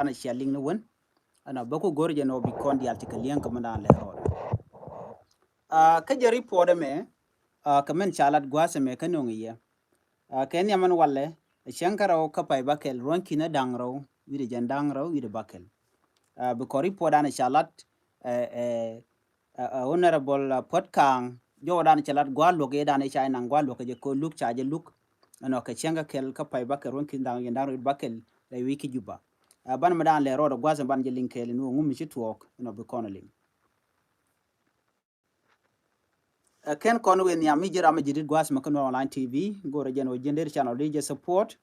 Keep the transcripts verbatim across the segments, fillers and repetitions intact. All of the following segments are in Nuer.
Ɛn a cia liŋ ni wen. Ɛn a bä ku go̱r jɛ nɔ bi kɔn diaal ti kɛ liɛŋ kɛ mɛn dan lɛ rɔɔdɛ. Aa, kä jɛ report ɛmɛ, aa, kɛ mɛn ca lat gua̱a̱th ɛmɛ kä no̱ŋ yɛ. Aa, kɛ nhiam ɛn walɛ, ɛ cäŋ kä rɛw kä pay bakɛl ruɔ̱n ki̱n ɛ da̱ŋ rɛw wi̱cdɛ jɛn da̱ŋ rɛw wi̱cdɛ bakɛl. Aa, bi kɔn report dan ca lat, ɛ, ɛ, ɛ, ɛ, Honorable, ɛ, Puɔt Kaŋ, jɔwä dan cɛ lat gua̱a̱ luɔk yɛ dan ca inaŋ gua̱a̱ luɔk kɛ jɛ ko luk ca jɛ luk. Ɛnɔ kɛ cäŋ kä kɛl kä pay bakɛl ruɔ̱n ki̱n da̱ŋ yɛn da̱ŋ rɛw bakɛl rɛy wi̱i̱ ki Juba. Ɛ, ban mɛ dan lɛ rɔɔdɛ gua̱a̱th ɛn ban jɛ liŋ kɛɛl in wä ŋum mi ci tuɔɔk ɛnɔ bi kɔn liŋ. Ɛ, kɛn kɔn wëë nhiam mi ji̱ ram mi ji̱ dit gua̱a̱th mɛ kä Nuer Online T V, go̱o̱rɛ jɛn wä ji̱n deri channel di jɛ support.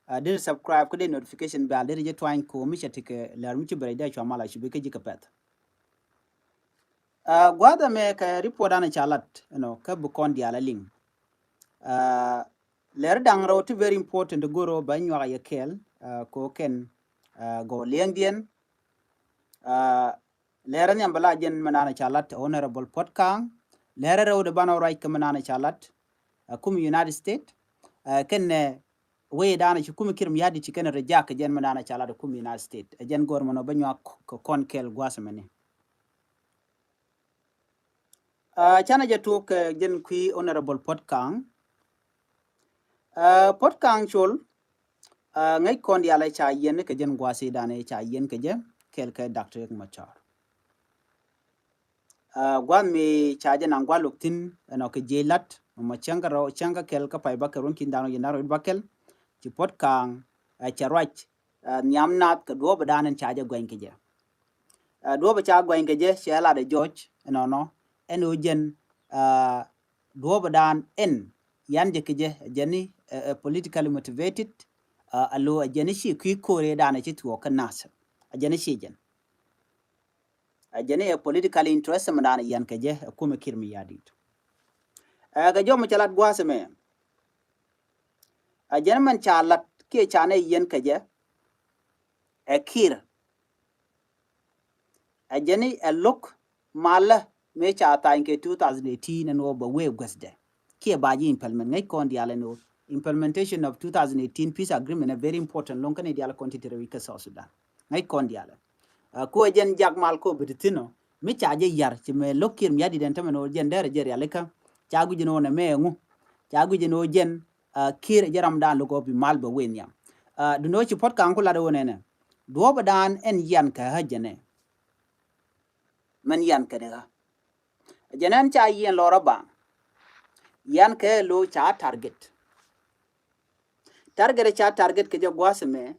Ɛ, deri subscribe kä deri notification bell deri jɛ tuany ko mi cɛ ti kɛ lɛr mi ci bɛ rɛy dee cua mal a ci bi kä ji̱ kɛ pɛth. Aa, gua̱a̱th ɛmɛ kɛ report dan ca lat, you know, kä bi kɔn diaal a liŋ. Aa, lɛr da̱ŋ rɛw ti very important go̱o̱rɛ bä nyuak a yɛ kɛɛl, aa, ko kɛn, aa, gɔw liɛŋdiɛn. Aa, lɛr nhiam bä la jɛn mɛ naan ca lat Honorable Puɔt Kaŋ. Lɛr rɛw de banɛ ruac kɛ mɛ naan ca lat, aa, kum United States. Aa, kɛn, aa, wee dan ci kum Kiir Mayardit ci kɛn rɛ jak kɛ jɛn mɛ naan ca lat kum United States. Aa, jɛn go̱o̱r mɛ nɔ bä nyuak kɛ kɔn kɛɛl gua̱a̱th mɛ ni. Aa, canɛ jɛ tuɔk kɛ jɛn kui̱ Honorable Puɔt Kaŋ. Aa, Puɔt Kaŋ Col, aa, ŋäc kɔn diaal ɛ ca yiɛn kɛ jɛn gua̱a̱th i̱ dan ɛ ca yiɛn kɛ jɛ kɛɛl kɛ Doctor Riek Machar. Aa, gua̱a̱th mi ca jɛ naŋ gua̱a̱ luk thi̱n ɛnɔ kɛ jiɛc la̱t mɛ mɔ cäŋ kä rɛw cäŋ kä kɛl kä pay bakɛl ruɔ̱n ki̱n da̱ŋ rɛw jɛn da̱ŋ rɛw bakɛl ci Puɔt Kaŋ, aa, cɛ ruac, aa, nhiam nath kɛ duɔ̱ɔ̱p dan ɛn ca jɛ guɛny kɛ jɛ. Aa, duɔ̱ɔ̱p ca guɛny kɛ jɛ cɛ lat ɛ jɔc ɛnɔnɔ ɛn ɣöö jɛn, aa, duɔ̱ɔ̱p dan ɛn yan jɛ kɛ jɛ, jɛn ni, ɛ, ɛ, politically motivated, aa, alo ɛ jɛn ni ci kui̱ ko̱r ëë dan ɛ ci thuɔɔk kä Nasir. Ɛ jɛn ni ci jɛn. Ɛ jɛn ni ɛ political interest mɛ dan ɛ yan kɛ jɛ ɛ kumɛ Kiir Mayardit. Ɛ, kɛ jɔm cɛ lat gua̱a̱th mɛ. Ɛ jɛn mɛn ca lat kiɛ ca nɛ yiɛn kɛ jɛ ɛ Kiir. Ɛ jɛn ni ɛ lo̱k malä mëë ca thany kɛ two thousand eighteen ɛn ɣöö bɛ wee guäthdɛ kiɛ ba ji̱ implement. Ŋäc kɔn diaal ɛn ɣöö implementation of two thousand eighteen peace agreement ɛ very important lo̱ŋ kɛn i̱ diaal kɔn ti ti rɛw i̱ kä South Sudan. Ŋäc kɔn diaal ɛ, aa, ko ɛ jɛn jak mal ko bi ti thi̱n ɔ mi ca jɛ yar ci mëë lo̱k Kiir Mayardit ɛn tämɛ ni ɣöö jɛn dɛrɛ jɛ rialikä ca guic ɛn ɣöö nɛ mɛ ɛŋu ca guic ɛn ɣöö jɛn, aa, Kiir ɛ jɛ ram dan lo̱k ɣöö bi mal bɛ wee nhiam. Aa, duundɛ ɣöö ci Puɔt Kaŋ ku lat ɣöö nɛnɛ duɔ̱ɔ̱p dan ɛn yian kɛ ɣä jɛnɛ. Mɛn yian kɛ ni ɣä. Jɛn ɛn ca yiɛn lɔrä baŋ. Yian kɛ lo̱ ca target. Target ca target kɛ jɛ gua̱a̱th mɛ.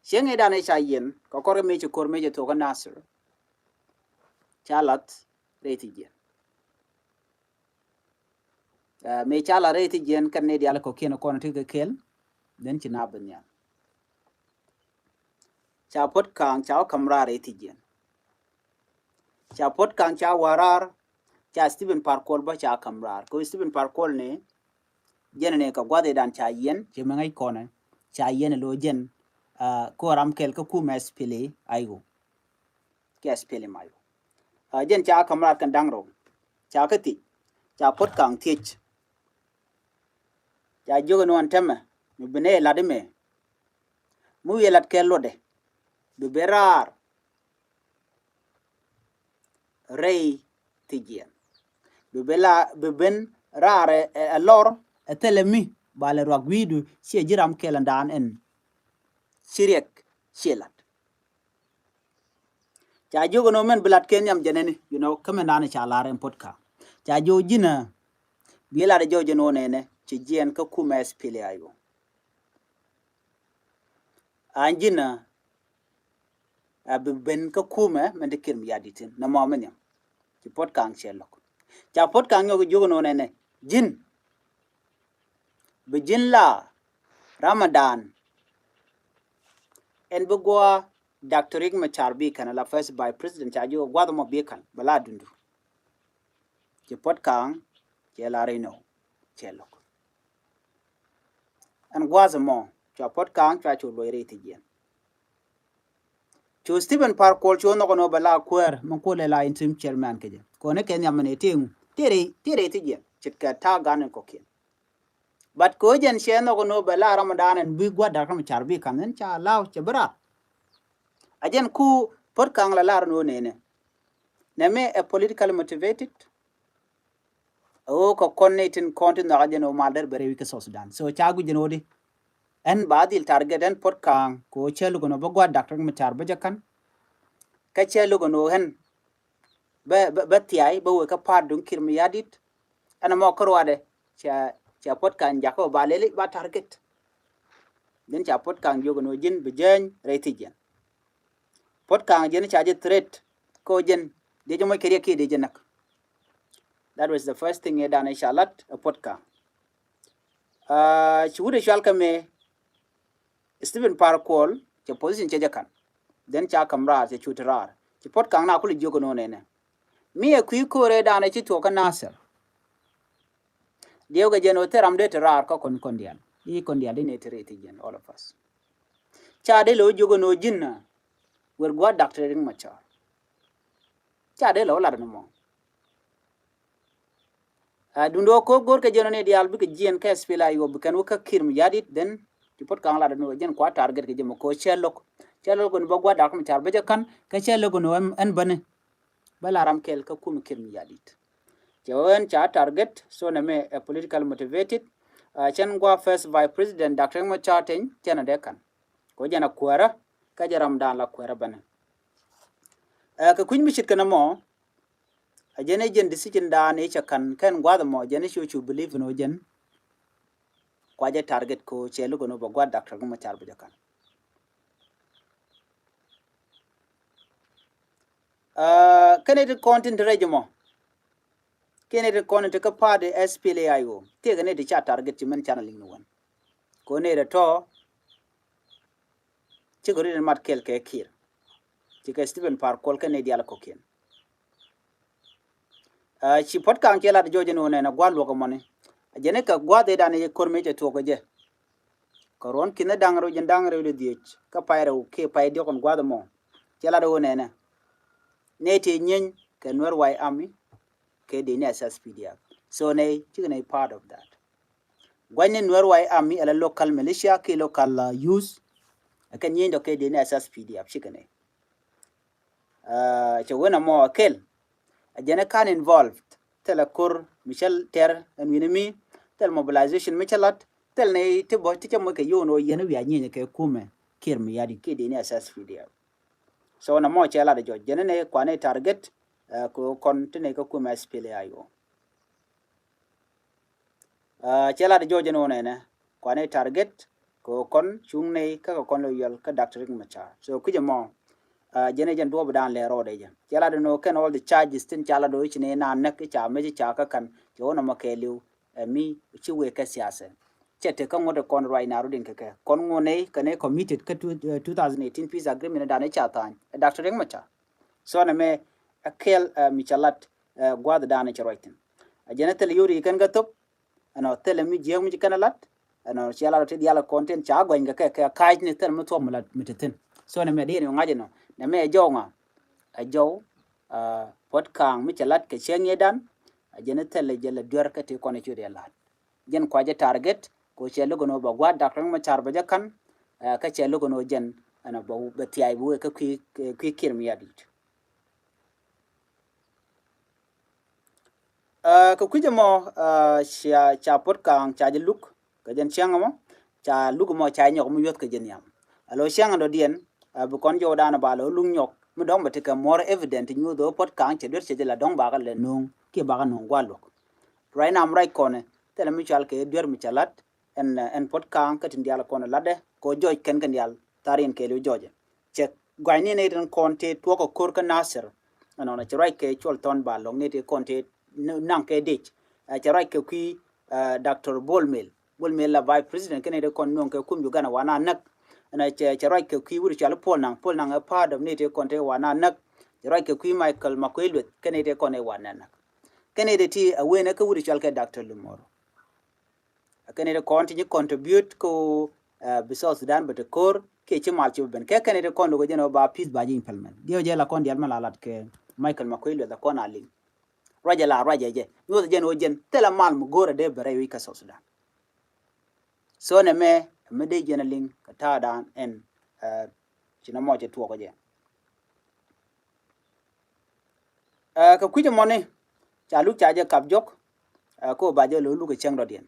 Cieŋ i̱ dan i̱ ca yiɛn kɛ kɔr kɛ mëë ci ko̱r mëë ci thuɔ̱k kä Nasir. Ca lath rɛy thi̱jiɛn. Aa, mëë ca lath rɛy thi̱jiɛn kɛn ni diaal kɔ̱kiɛn kɔn ti kɛ kɛl. Then ci na ben nhial. Ca Puɔt Kaŋ ca wä ka̱m raar rɛy thi̱jiɛn. Ca Puɔt Kaŋ ca wä raar, ca Stephen Par Kuol bä ca ka̱m raar. Kɛ Stephen Par Kuol ni jɛn ni kɛ gua̱th i̱ dan ca yiɛn ci mɛ ŋäc kɔnɛ ca yiɛn lo̱ jɛn, aa, ko ram kɛl kä kumɛ S P L A I O. Kɛ S P L M I O. Aa, jɛn ca ka̱m raar kɛn da̱ŋ rɛw ca kä thiec. Ca Puɔt Kaŋ thiec. Ca jiök ɛn ɣöö ɛn täämɛ mi bi nɛ lat imɛ mi wi̱i̱ lat kɛ luɔtdɛ bi ben raar rɛy thi̱jiɛn. Bi ben la, bi ben raar ɛ, ɛ, ɛ lɔr ɛ thilɛ mi ba lɛ ruak wi̱i̱du ciɛ ji̱ ram kɛl ɛn daan ɛn ci Riɛk ciɛ lat. Ca jiök ɛn ɣöö mɛn bi lat kɛ nhiam jɛnɛni, you know, kä mɛn daan ca lar ɛn Puɔt Kaŋ. Ca jiök ji̱n ɛ bi lat ɛ jɔw jɛn ɣöö nɛnɛ ci jiɛn kä kumɛ S P L A I O. An ji̱n ɛ a bi ben kä kumɛ mɛn ti Kiir Mayardit thi̱n nɔmɔ mi nhiam. Ci Puɔt Kaŋ cɛ lo̱k. Ca Puɔt Kaŋ nyɔk jiök ɛn ɣöö nɛnɛ ji̱n bi ji̱n la Ramadan ɛn bi guɔ Doctor Riek Machar bi kɛn la first vice president ca jiök gua̱th mɔ bi kɛn bɛ la dundu. Ci Puɔt Kaŋ cɛ la rɛy nɔ cɛ lo̱k. Ɛn gua̱th mɔ cua Puɔt Kaŋ cua cu luɔc rɛy thi̱jiɛn. Cu Stephen Par Kuol cu nhɔk ɛn ɣöö bɛ la kuäär mi kuɔlɛ la interim chairman kɛ jɛ. Kɔn ni kɛ nhiam mɛn ɛ tëë ŋu tëë rɛy, tëë rɛy thi̱jiɛn ce̱tkɛ ta̱a̱ gan in kɔ̱kiɛn. But kɛ ɣöö jɛn cɛ nhɔk ni ɣöö bɛ lar ram dan ɛn bi gua̱a̱th Doctor Machar bi ka̱n, ɛn ca law cɛ bi raar. A jɛn ku Puot Kaŋ la lar ni ɣöö nɛnɛ. Nɛmɛ ɛ politically motivated. A ɣöö kɛ kɔn ni tin kɔn ti nhɔk a jɛn ɣöö mal der bɛ rɛy wi̱c kä South Sudan. So ca guic jɛn ɣöö di ɛn ba dhil target ɛn Puot Kaŋ kɛ ɣöö cɛ luk ɛn ɣöö bä gua̱a̱th Doctor Machar bä jɛ ka̱n. Kä cɛ luk ɛn ɣöö ɛn bä, bä, bä thiay bä wee kä pa̱a̱t duŋ Kiir Mayardit. Ɛn ɛmɔ kä ruaadɛ ca, ca Puot Kaŋ jakä ba lɛli ba target. Jɛn ca Puot Kaŋ jiök ɛn ɣöö ji̱n bi jääny rɛy thiec jɛn. Puot Kaŋ jɛn ca jɛ threat kä ɣöö jɛn dee jɛ moc kɛ riɛk kiɛ dee jɛ näk. That was the first thing ëë dan ëë ca lat ɛ Puot Kaŋ. Ah, ci wut ɛ cual kä mëë Stephen Par Kuol cɛ position cɛ jɛ ka̱n. Then ca ka̱m raar cɛ cu ti raar. Ci Puot Kaŋ na kulɛ jiök ɛn ɣöö nɛnɛ. Mi ɛ kui̱ ko̱r ëë dan ëë ci tuɔɔk kä Nasir. Diɛw kɛ jɛn ɣöö thil ram dee ti raar kä kɔn kɔn diaal. I̱ kɔn diaal di nɛy ti rɛy thiec jɛn, all of us. Ca dee lɛ wä jiök ɛn ɣöö ji̱n na wër gua̱a̱th Doctor Riek Machar. Ca dee lɛ wä lat ɛn ɛmɔ. Ah, duundɛ ɣöö ko̱r go̱o̱r kɛ jɛn ɣöö nɛy diaal bikɛ jiɛɛn kä SPLA-IO bi kɛn wä kä Kiir Mayardit, then ci Puot Kaŋ lat ɛn ɣöö jɛn kua target kɛ jɛ mɔ kɛ ɣöö cɛ lo̱k. Cɛ lo̱k ɛn bä gua̱a̱th Doctor Machar bä jɛ ka̱n, kä cɛ lo̱k ɛn ɣöö ɛn, ɛn bäni bä la ram kɛl kä kumɛ Kiir Mayardit. Cɛ ɣöö ɛn ca target, so nɛmɛ ɛ political motivated. Ah, cɛn gua̱a̱th First Vice President Doctor Riek Machar teny cɛn a dee ka̱n. Kɛ ɣöö jɛn a kuäärä, kä jɛ ram dan la kuäärä bänɛ. Ah, kɛ kui̱ny mi ce̱tkɛ nɛmɔ, a jɛn ɛ jɛn decision dan i̱ cɛ ka̱n kɛn gua̱a̱th ɛmɔ, jɛn i̱ cu cu believe ɛn ɣöö jɛn kua jɛ target kɛ ɣöö cɛ luk ɛn ɣöö bɛ gua̱a̱th Doctor Riek Machar bɛ jɛ ka̱n. Ah, kɛn i̱ ti kɔn tin ti rɛc ɛmɔ. Kɛn i̱ ti kɔn in ti kä party SPLA-IO. Tëëkɛ ni ti ca target ci mɛn canɛ liŋ ni wän. Kɛ ɣöö ni ti tɔ̱ cikɛ ri tin mat kɛl kɛ Kiir. Cikɛ Stephen Par Kuol kɛn i̱ diaal kɔ̱kiɛn. Ah, ci Puot Kaŋ cɛ lat jɔɔc ɛn ɣöö nɛnɛ gua̱a̱th luɔk ɛmɔni. A jɛn i̱ kɛ gua̱a̱th ëë dan i̱ ko̱r mëë cɛ tuɔɔk kɛ jɛ. Kɛ ruɔ̱n ki̱n da̱ŋ rɛw jiɛn da̱ŋ rɛw dee dhiec kä pay rɛw kiɛ pay diɔ̱k ɛn gua̱a̱th ɛmɔ. Cɛ lat ɣöö nɛnɛ. Nɛy tëë nyieny kɛ Nuer White Army kɛ dee ni SSPDF. So nɛy cikɛ nɛy part of that. Gua̱ny ni Nuer White Army ala local militia kiɛ local, uh, youth. Ɛ kɛn nyieny dɔ̱k kɛ dee ni SSPDF cikɛ nɛy. Ah, cɛ wen ɛmɔ a kɛl. A jɛn ɛ ka̱n involved. Thilɛ ko̱r mi cä tɛr ɛn wi̱ni mi. Thilɛ mobilization mi cä lat. Thilɛ ni ti bä ti cä moc kɛ yio̱w ni ɣöö yɛn wi̱i̱ a nyieny kɛ kumɛ Kiir Mayardit kiɛ dee ni SSPDF. So nɛmɔ cɛ lat jɔc. Jɛn ni kuanɛ target, ah, kɛ kɔn ti ni kä kumɛ SPLA-IO. Ah, cɛ lat jɔɔc ɛn ɣöö nɛnɛ kuanɛ target kɛ kɔn cuŋ nɛy kä kɛ kɔn loyal kä Doctor Riek Machar. So kui̱c ɛmɔ, ah, jɛn ɛ jɛn duɔ̱ɔ̱p dan lɛ rɔɔdɛ jɛ. Cɛ lat ɛn ɣöö kɛn all the charges tin ca lat ɣöö ci nɛy na näk ca mec ca kä ka̱n cɛ ɣöö nɔmɔ kɛɛliw ɛ mi ci wëë kɛ siasɛ. Cɛ te kä ŋuɔ̱t ɛ kɔn ruac na rot in kɛ kɛ kɔn ŋuɔ̱t nɛy kɛ nɛy committed kä two, eh, two thousand eighteen peace agreement dan ɛ ca tha̱a̱ny ɛ Doctor Riek Machar. So nɛmɛ ɛ kɛl, eh, mi ca lat, eh, gua̱a̱th dan ɛ cɛ ruac thi̱n. A jɛn ɛ thilɛ yio̱w ri kɛn kä thop. Ɛnɔ thilɛ mi jiääk mi ci kɛn a lat. Ɛnɔ ciɛ lat ɔ ti diaal kɔn tin ca guɛny kɛ kɛ kɛ ka̱a̱c ni thilɛ mi thuɔ̱k mi lat mi te thi̱n. So nɛmɛ diɛn mi ŋa̱c ɛnɔ nɛmɛ ɛ jɔw ŋa? Ɛ jɔw, ah, Puɔt Ka̱a̱ŋ mi cɛ lat kɛ cɛ ŋi̱eedan. Ɛ jɛn thilɛ jɛ lɛ duer kä ti kɔn ɛ cuɛ diɛ lat. Jɛn kua jɛ target kɛ cɛ lo̱k ɛnɔ bɛ gua̱a̱th Doctor Riek Machar bɛ jɛ ka̱n. Ɛ, kä cɛ lo̱k ɛnɔ jɛn ɛnɔ bɛ, bɛ thia̱a̱c bi wee kä kui̱, kui̱ Kiir Mayardit. Ah, kɛ kui̱c ɛmɔ, ah, ca, ca Puɔt Ka̱a̱ŋ ca jɛ luk kɛ jɛn ciaŋ ɛmɔ, ca luk ɛmɔ ca nyɔk mi yuɔth kɛ jɛ nhiam. Alo ciaŋ ɛdɔ̱diɛn, ah, bi kɔn jɔwdan ba lɛ luk nyɔk mi dɔ̱ŋ bɛ tekɛ more evident ti nyuuth ɣöö Puɔt Ka̱a̱ŋ cɛ duer cɛ jɛ la dɔ̱ŋ bakɛ lɛ no̱o̱ŋ kiɛ bakɛ no̱o̱ŋ gua̱a̱th luɔ̱k. Right now mi ruac kɔnɛ thilɛ mi cual kɛ duer mi ca la̱t, ɛn, ɛn Puɔt Ka̱a̱ŋ kä tin diaal kɔn latdɛ kɛ jɔc kɛn kɛn diaal tharin kɛɛliw jɔcɛ. Cɛ gua̱cni ni tin kɔn tëë tuɔk kɛ ko̱r kä Nasir. Ɛnɔnɔ cɛ ruac kɛ Cuɔl Thɔn Balɔŋ ni tëë kɔn tëë naŋ kɛ dec. Ɛ, cɛ ruac kɛ kui̱, ɛ, Doctor Bol Mel. Bol Mel la Vice President kɛn ni tëë kɔn nuɔ̱ŋ kɛ kum Uganda wan a näk. Ɛnɔ cɛ, cɛ ruac kɛ kui̱ wut cual Paul Nang. Paul Nang ɛ part of ni tëë kɔn tëë wan a näk. Cɛ ruac kɛ kui̱ Michael Makuei Lueth kɛn ni tëë kɔn tëë wan a näk. Kɛn ni tëë ti a wen ɛ kä wut cual kɛ Doctor Lumoro. Kɛn ni ti kɔn ti nyi contribute ko, eh, bi South Sudan bɛ ti ko̱r kiɛ ci mal ci bɛ ben. Kɛ kɛn ni ti kɔn lo̱k jɛn ɔ ba peace ba ji̱ implement. Diɛw jɛ la kɔn dial ma la lat kɛ Michael Makuei Lueth a kɔn a liŋ. Ruacɛ la ruacɛ jɛ. Nyuɔth jɛn ɔ jɛn thilɛ mal mi go̱o̱rɛ dee bɛ rɛy wi̱c kä South Sudan. So nɛmɛ mi dee jɛn a liŋ kɛ ta̱a̱dan ɛn, ɛ, ci nɔmɔ cɛ tuɔɔk kɛ jɛ. Ɛ, kɛ kui̱c ɛmɔni ca luk ca jɛ kap jɔk, ɛ, kɛ ɣöö ba jɛ lo̱ luk ɛ cäŋ dɔ̱diɛn.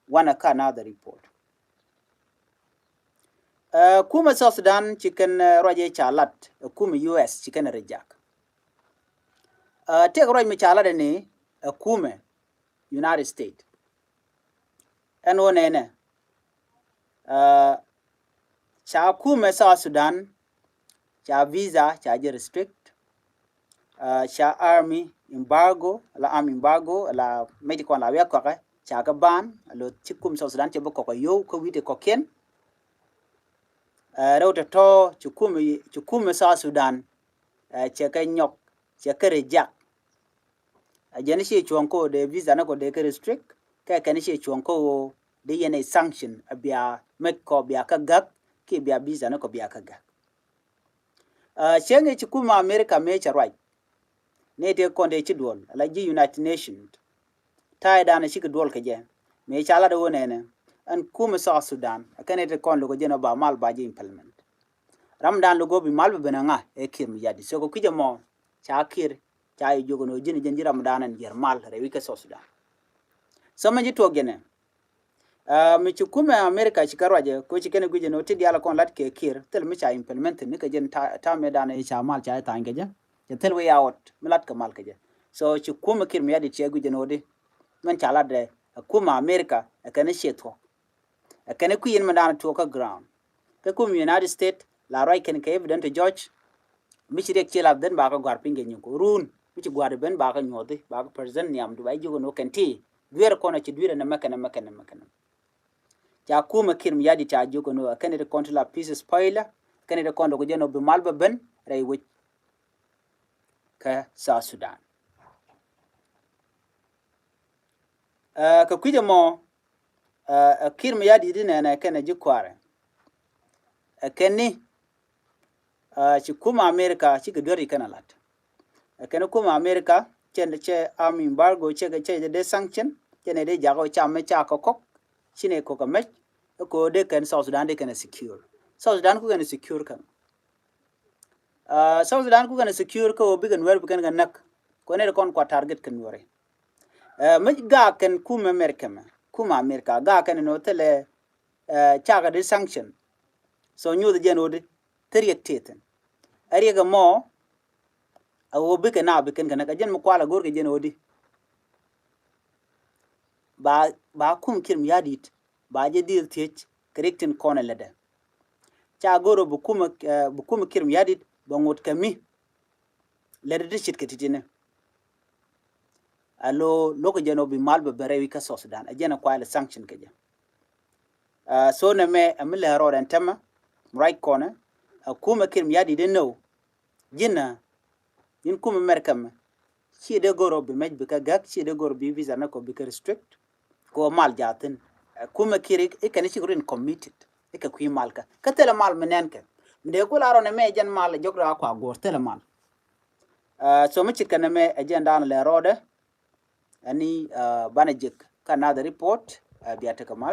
Wanɛ kä another report. Ɛ, kumɛ South Sudan ci kɛn, ɛ, ruac ëë ca lat, ɛ, kumɛ U S ci kɛn reject. Ɛ, tëëkɛ ruac mi ca lat ɛni, ɛ, kumɛ United States. Ɛn ɣöö nɛnɛ, ɛ, ca kumɛ South Sudan, ca visa ca jɛ restrict, ɛ, ca army embargo, la army embargo, la mec kɔn la wiak kɔkɛ ca kɛ ban, la ci kumɛ South Sudan cɛ bi kɔkɛ yow kä wi̱i̱ ti kɔkiɛn. Ɛ, rɛw tɔ̱tɔ̱ ci kumɛ, ci kumɛ South Sudan, ɛ, cɛ kɛ nyɔk, cɛ kɛ reject. Ɛ, jɛn ci cuɔ̱ŋ kä ɣöö dee visa ni kɔ dee kɛ restrict, kɛ kɛn ci cuɔ̱ŋ kä ɣöö dee yɛn ɛ sanction, ɛ bia mec kɔ bia kä gäk, kiɛ bia visa ni kɔ bia kä gäk. Ɛ, cäŋ ëë ci kumɛ America mëë cɛ ruac. Ni tëë kɔn dee ci duɔl, ala ji̱ United Nations. Ta̱a̱ ëë dan cikɛ duɔl kɛ jɛ. Mëë ca lat ɣöö nɛnɛ, ɛn kumɛ South Sudan, ɛ kɛn ëë tëë kɔn lo̱k kɛ jɛn ɔ ba mal ba jɛ implement. Ram dan lo̱k ɣöö bi mal bi ben ɛ ŋa, ɛ Kiir Mayardit. So kɛ kui̱c ɛmɔ, ca Kiir, ca yɛ jiök ɛn ɣöö ji̱n, ji̱n ji̱ ram dan ɛn jiɛr mal rɛy wi̱c kä South Sudan. So mɛ ji̱ tuɔɔk jɛnɛ. Ɛ, mi ci kumɛ America ci kɛ ruacɛ, kɛ ɣöö ci kɛn ɛ guic ɛn ɣöö ti diaal kɔn lat kɛ Kiir, thil mi ca implement ni kɛ jɛn ta̱a̱, ta̱a̱ mëë dan ëë ca mal ca jɛ tha̱a̱ny kɛ jɛ. Cɛ thil wee ya ɣɔt, mi lat kɛ mal kɛ jɛ. So ci kumɛ Kiir Mayardit cɛ guic ɛn ɣöö di. Mɛn ca lat dɛ, ɛ kumɛ America, ɛ kɛn ɛ ciɛ thuɔ̱k. Ɛ kɛn ɛ kui̱ yɛn mɛ dan tuɔɔk kä ground. Kä kumɛ United States, la ruac kɛn kɛ evident to judge. Mi ci riɛk ci la dhen ba kɛ gua̱r piny kɛ nyuku. Run, mi ci gua̱r ben ba kɛ nyuɔthi, ba kɛ present nhiam du ba ji̱ jiök ɛn ɣöö kɛn ti. Dueer kɔn ɛ ci dueer ɛn ɛmɛ kɛn ɛmɛ kɛn ɛmɛ kɛn ɛmɛ. Ca kumɛ Kiir Mayardit ca jiök ɛn ɣöö ɛ kɛn ɛ ti kɔn ti la peace spoiler, kɛn ɛ ti kɔn lo̱k kɛ jɛn ɣöö bi mal bɛ ben rɛy wec kä South Sudan. Ɛ, kɛ kui̱c ɛmɔ, ɛ, ɛ Kiir Mayardit inɛnɛ kɛnɛ ji̱ kua̱rɛ. Ɛ kɛn ni, ɛ, ci kumɛ America cikɛ duer i̱ kɛn a lat. Ɛ kɛn ni kumɛ America cɛ, cɛ arm embargo, cɛ, cɛ dee sanction, cɛ nɛ dee jakä cam mɛ ca kɛ kɔk, ci nɛ kɔk ɛ mɛc, ɛ kɛ ɣöö dee kɛn South Sudan dee kɛn a secure. South Sudan ku kɛn a secure kɛn. Ɛ, South Sudan ku kɛn a secure kä ɣöö bikɛ Nuɛr bi kɛn kɛ näk. Kɔn nɛ kɔn kua target kɛ Nuɛri. Ɛ, mi gak kɛn kumɛ America mɛ, kumɛ America gak kɛn ni ɣöö thilɛ, ɛ, cakɛ di sanction. So nyuuth jɛn ɣöö di thil riɛk tëë thi̱n. Ɛ riɛk ɛmɔ, ɛ ɣöö bikɛ na bi kɛn kɛ näk. Ɛ jɛn mi kual ɛ go̱r kɛ jɛn ɣöö di. Ba, ba kumɛ Kiir Mayardit, ba jɛ dhil thiec kɛ riɛk tin kɔn ɛ lätdɛ. Ca go̱r ɣöö bi kumɛ, ɛ, bi kumɛ Kiir Mayardit bɛ ŋot kɛ mi. Lätdɛ ti ce̱tkɛ ti̱ti̱ni. Alo lo̱k jɛn ɣöö bi mal bɛ ben rɛy wi̱c kä South Sudan. Ɛ jɛn ɛ kuay lɛ sanction kɛ jɛ. Ɛ, so nɛmɛ ɛ mi lɛ rɔɔdɛ ɛn tɛmɛ, mi ruac kɔnɛ, ɛ kumɛ Kiir Mayardit inɔ. Ji̱n ɛ, ji̱n kumɛ America mɛ. Ci dee go̱r ɣöö bi mɛc bi kɛ gäk, ci dee go̱r ɣöö bi visa ni kɔ bi kɛ restrict. Kɛ ɣöö mal jathin. Ɛ, kumɛ Kiir i̱, i̱ kɛn i̱ cik rin committed. I̱ kɛ kui̱ mal kä. Kä thilɛ mal mi nɛn kɛ. Mi dee ku la rɔ nɛmɛ ɛ jɛn mal ɛ jɔk rak kua guɔ̱ɔ̱r thilɛ mal. Ɛ, so mi ce̱tkɛ nɛmɛ ɛ jɛn dan lɛ rɔɔdɛ. Ɛni, ɛ, banɛ jek kä another report, ɛ, bia tekɛ mal.